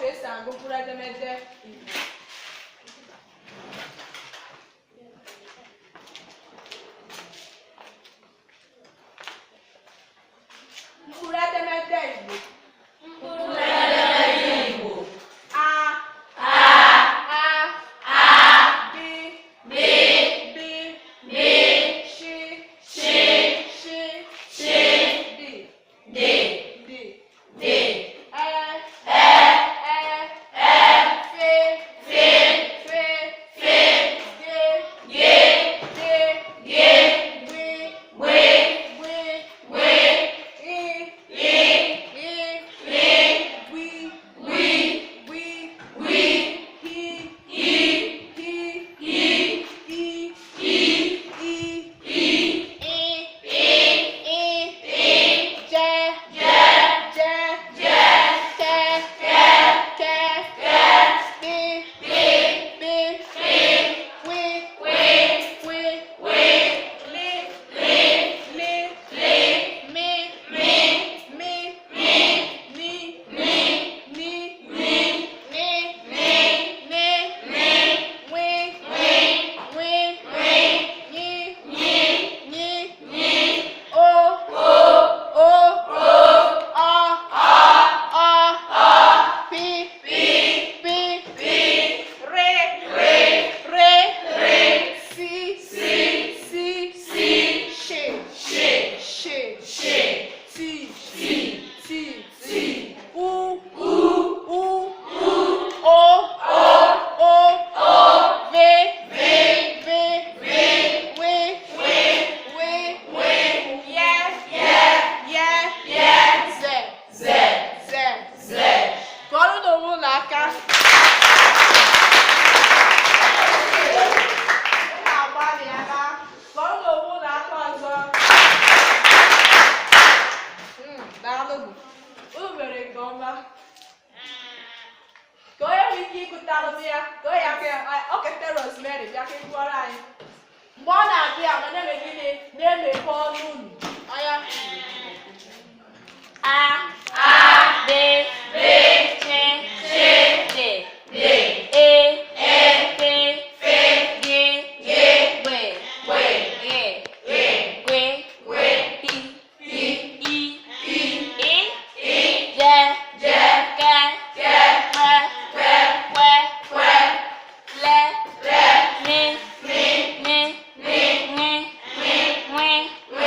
Esi agụ mkpụrụ edemede Igbo. Mkpụrụ edemede Igbo. Mkpụrụ edemede Igbo. A, A, A, A, B, B, B, B, Ch, Ch, Ch, Ch, D, D, D, D, E, E, E, E, F, F, F, F, G, G, D, G, W, W, W, W, I, I, I, I, W, W, W, W, H, I, H, I, I, I, I, I, E, E, E, E, J, J, J, J, K, K, K, K, B, B, B, B, W, W, W, W, L, L, L, L, M, M, M, M, N, N, N, N, N, N, N, N, W, W, W, W, Ny, Ny, Ny, Ny, O, O, O, O, A, A, A, A, P, P, P, P, R, R, R, R, C, C, C, C, Sh, Sh, Sh, Sh, T, T, T, T, U, U, U, U, O, O, O, O, V, V, V, V, W, W, W, W, Y, Y, Y, Y, Z, Z, Z. Z. Kụọrọ onwe unu aka. Unu agbalịala. Kụọrọ onwe unu aka ọzọ. Daalụnụ. Unu mere nke ọma. Ka onye nwee ike ịgụtalụ m ya, ka onye aka ya, o kete Rosemary bịa ka ị gụọrọ anyị. Mgbe ọ na-agụ ya, ọ na-eme gịnị? Na-emepe ọnụ unu. Ọya. A, A, B, B, C, C, D, D, E, E, F, F, G, G, W, W, G, G, W, W, P, P, I, I, I, I, J, J, K, K, P, P, Q, Q, L, L, M, M, N, N, N, N, W, W,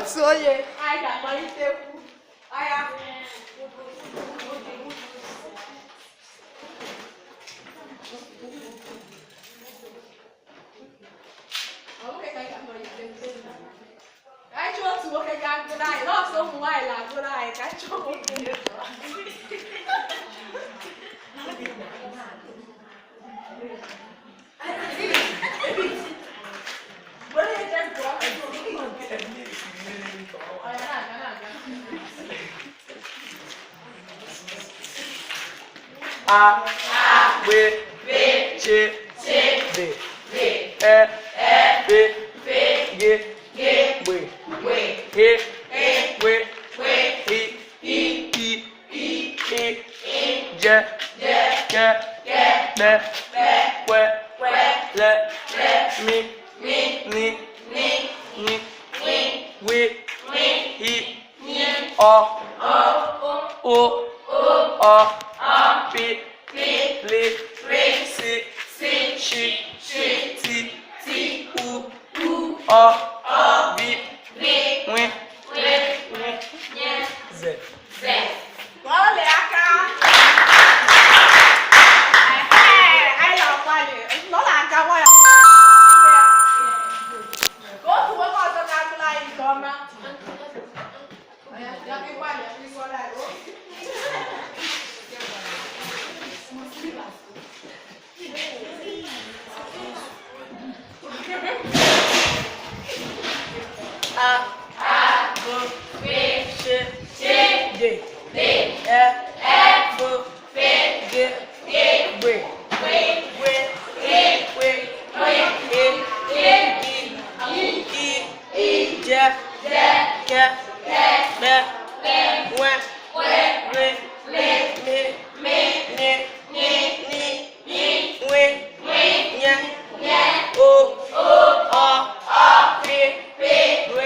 Otu onye anyị ga-amalitekwu. Aya. Ọ nwoke ka anyị ga-amalite. Ka anyị chọọ otu nwoke ga-agụrụ anyị. Nọọsụ ụmụ nwaanyị na-agụrụ anyị. Ka anyị chọọ nwoke. Were ya jee gụọ. Ọ ya na-aga na-aga. A, B, C, D, E, F, G, W, H, W, I, I, I, J, K, L, W, L, M, N, N, W, I, O, O, O, P, L, C, Š, T, U, O, V, W, Z. Gụọle aka. Ehe, anyị na-agbalị. Nọ na-aga nwayọọ. Ka otu nwoke ọzọ ga-agụrụ anyị nke ọma. Ya, ya, ịgbalị, ịgbalị anyị. A, B, C, D, E, F, G, W, W, W, E, I, I, J, K, L, W, W, M, N, N, W, Ñ, O, O, P, R,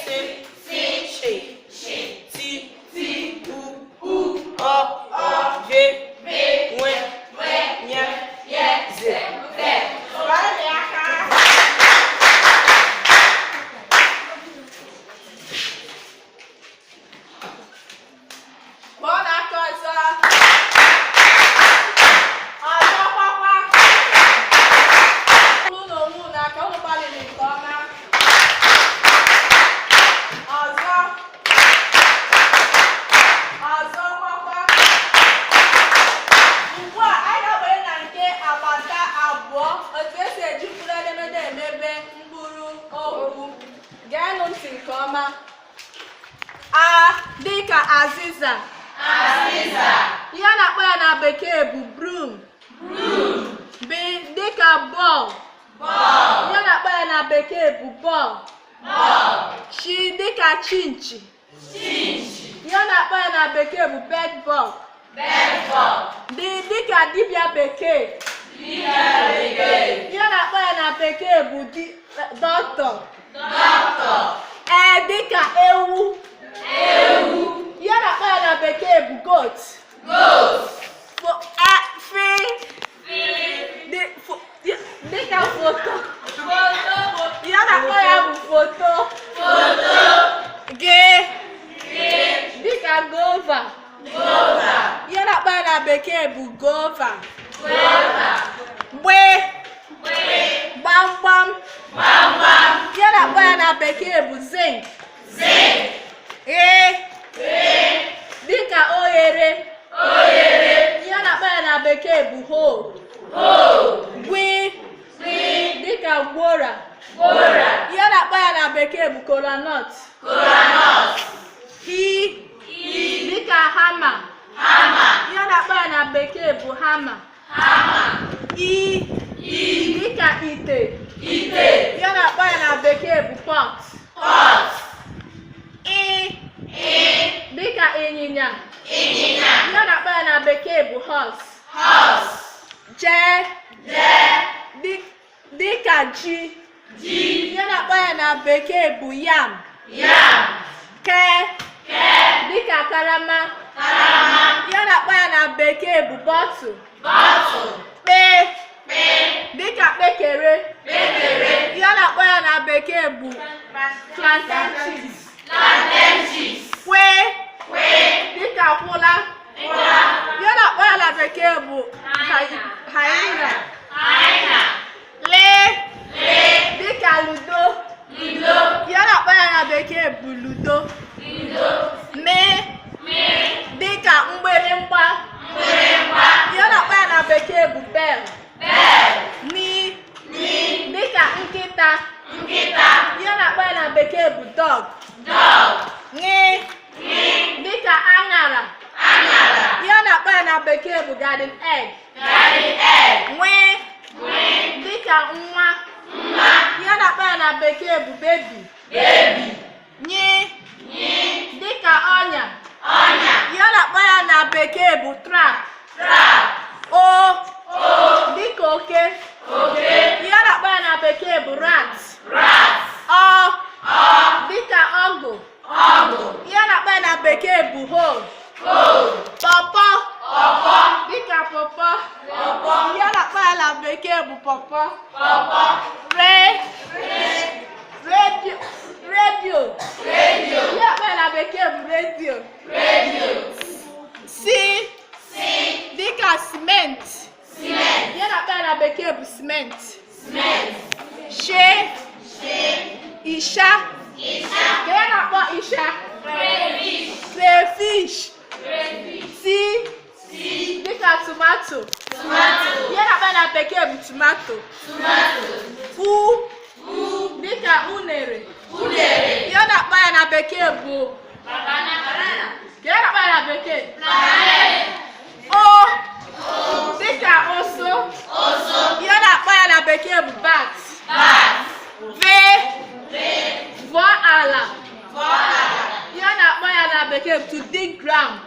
C, Š, T, U, O, V, W, Ñ, Z. Gụọle aka. Kpọọ n'aka ọzọ. Ọzọ kwakwa. Unu onwe unu aka, unu gbalịrị nke ọma. Ọzọ. Ọzọ kwakwa. Ugbu a, anyị ga-abanye na nke agbata abụọ, otu esi eji mkpụrụ edemede emebe mkpụrụ okwu. Geenụ ntị nke ọma. A dịka azịza. Ihe a na-akpọ ya na bekee bụ broom. B dịka bọl. Ihe a na-akpọ ya na bekee bụ bọl. Chi dịka chinchi. Ihe a na-akpọ ya na bekee bụ bed bug. D dịka dibịa bekee. Ihe a na-akpọ ya na bekee bụ dọkịta. E dịka ewu. Ihe a na-akpọ ya na bekee bụ goat. Fi dịka foto. Ihe a na-akpọ ya bụ foto. G dịka gova. Ihe a na-akpọ ya na bekee bụ gova. Gbe gbamgbam. Ihe a na-akpọ ya na bekee bụ zinc. Ghe dịka oghere. Ihe a na-akpọ ya na bekee bụ hole. Gwi dịka gwora. Ihe a na-akpọ ya na bekee bụ kolanut. Hi dịka hama. Ihe a na-akpọ ya na bekee bụ hama. I dịka ite. Ihe a na-akpọ ya na bekee bụ pot. Ị dịka ịnyịnya. Ihe a na-akpọ ya na bekee bụ horse. Jee dịka ji. Ihe a na-akpọ ya na bekee bụ yam. Ke dịka karama. Ihe a na-akpọ ya na bekee bụ bottle. Kpe Dịka kpekere. Ihe a na-akpọ ya na bekee bụ plantain chips. Kwe. Dịka kwụla. Ihe a na-akpọ ya na bekee bụ hyena. Lee. Dịka ludo. Ihe a na-akpọ ya na bekee bụ ludo. Mee. Dịka mgbịrịmgba. Ihe a na-akpọ ya na bekee bụ bell. Ni. Dịka nkịta. Ihe a na-akpọ ya na bekee bụ dog. Ṅị. Dịka aṅara. Ihe a na-akpọ ya na bekee bụ garden egg. Nwe. Dịka nwa. Ihe a na-akpọ ya na bekee bụ baby. Nyi. Dịka ọnya. Ihe a na-akpọ ya na bekee bụ trap. O. Dịka oke. Ihe a na-akpọ ya na bekee bụ rat. Ọ. Dịka ọgụ. Ihe a na-akpọ ya na bekee bụ hoe. Pọpọ. Dịka pọpọ. Ihe a na-akpọ ya na bekee bụ pọpọ. Re. Redio. Redio. Ihe a na-akpọ ya na bekee bụ redio. Si. Dịka cement. Ihe a na-akpọ ya na bekee bụ cement. She. Ịsha. Ka ihe na-akpọ ịsha? Crayfish. Ti. Dịka tomato. Ihe na-akpọ ya na bekee bụ tomato. U. Dịka unere. Ihe na-akpọ ya na bekee bụ ka ihe na-akpọ ya na bekee? O. Dịka ụsụ. Ihe na-akpọ ya na bekee bụ bat. V. Vụọ ala. Ihe na-akpọ ya na bekee bụ to dig ground.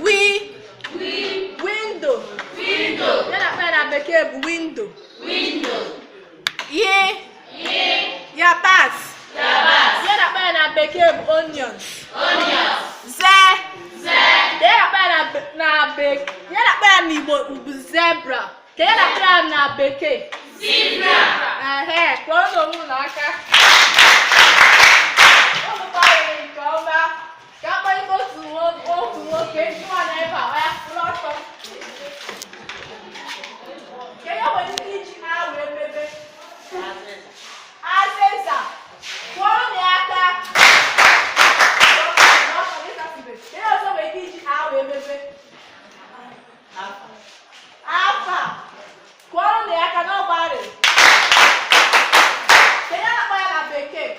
Wi. Window. Ihe na-akpọ ya na bekee bụ window. Yi. Yabasị. Ihe na-akpọ ya na bekee bụ onions. Ze. Ka ihe na-akpọ ya na bekee, ihe na-akpọ ya n'Igbo bụ zebra. Ka ihe na-akpọ ya na bekee? Ehe, kụọrọ onwe unu aka. Unu gbalịrị nke ọma. Ka a kpọlite otu nwoke nwa na ebe a, ya kwụrụ ọtọ. Ka ihe nwere ike iji a wee mebe? Azịza. Kụọrọ ya aka. Ka ihe ọzọ nwere ike iji a wee mebe? Afa. Kụọrọ ya aka n'ọgbarị. Ka ihe na-akpọ ya na bekee?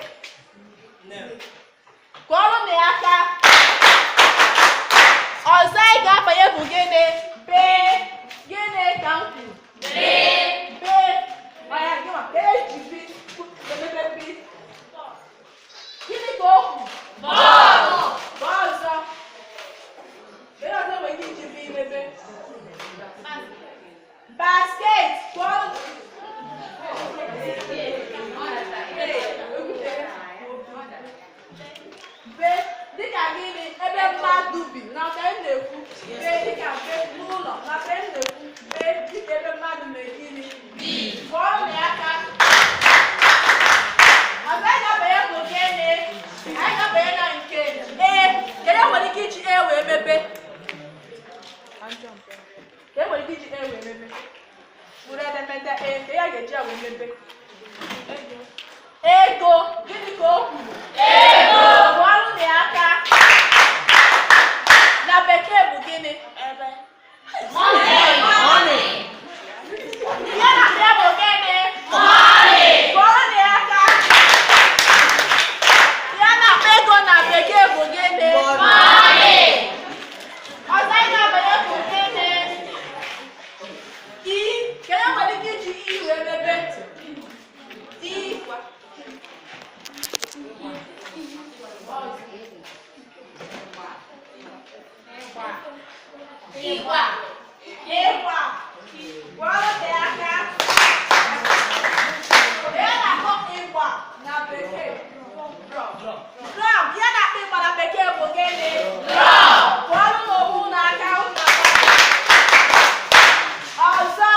Kụọrọ ya aka. Ọzọ anyị ga-abanye bụ gịnị? Bee. Gịnị ka m kwuru? Bee. Ọya, gịnwa, ka eji bi emebe bi? Gịnị ka o kwuru? Bọọ ọzọ. Ihe ọzọ nwere ike iji bi mebe? Basket. Kụọrọ. Be dịka gịnị? Ebe mmadụ bi na ka m na-ekwu. Be dịka be n'ụlọ na ka m na-ekwu. Be dịka ebe mmadụ mee gịnị? Kụọrọ m ya aka. Ọzọ anyị ga-abanye bụ gịnị? Anyị ga-abanye na nke e. Kedu nwere ike iji e wee mebe? Ka e nwere ike iji e wee mebe? Mkpụrụ edemede e, ka ya ga-eji ya wee mebe? Ego. Gịnị ka o kwuru? Ego. Kụọrọ ya aka. Na bekee bụ gịnị? Ihe na-abịa bụ gịnị? Kụọrọ ya aka. Ihe na-akpọ ego na bekee bụ gịnị? Ọzọ anyị ga-abanye bụ gịnị? I. Kedu nwere ike iji i wee mebe? I. Ịgba. Ịgba. Kụọrọ ya aka. Ihe na-akpọ ịgba na bekee? Drum. Ihe na-akpọ ịgba na bekee bụ gịnị? Kụọrọ m owu n'aka. Ọzọ.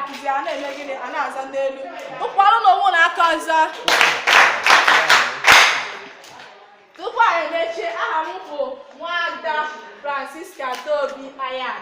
na-akụzi a na-eme gịnị a na-aza n'elu kụkwaranụ onwe unu aka ọzọ tupu anyị emechie aha m bụ Nwaada Francisca Tobi Ayan.